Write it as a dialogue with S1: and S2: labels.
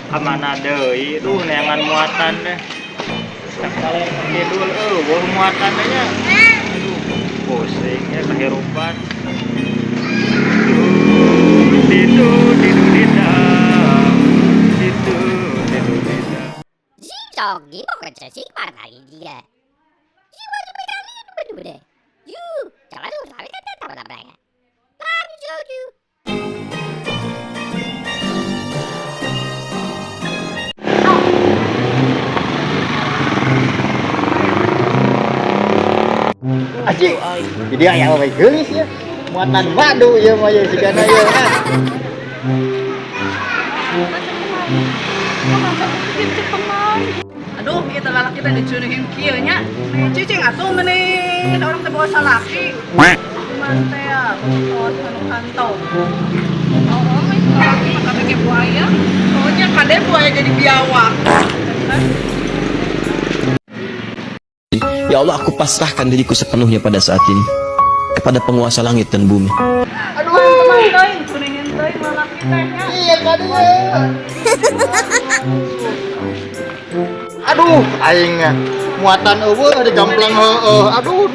S1: Kamana deui duh neangan muatan deh. Cak kalen kidul eueuh muatan teh nya. Aduh, pusing ya kehirupan. Ditu ditu dita. Ditu ditu dita.
S2: Aji, jadi aya we geulis ya. Muatan madu ieu mah ieu sigana ieu.
S3: Aduh, kita lalaki teh dicurihin kieu nya. Cicing atuh meni orang teh bawa salaki. Cuman teh ya, kawas anu kantong. Oh, itu lalaki mah kabeh ge buaya. Pokoknya kade buaya jadi biawak.
S4: Ya Allah, aku pasrahkan diriku sepenuhnya pada saat ini kepada penguasa langit dan bumi.
S2: Aduh,
S3: Teman teuing curihin teuing lalaki teh nya.
S2: Iya kade. Aduh, aing muatan eueuh digamplang heueuh. Aduh.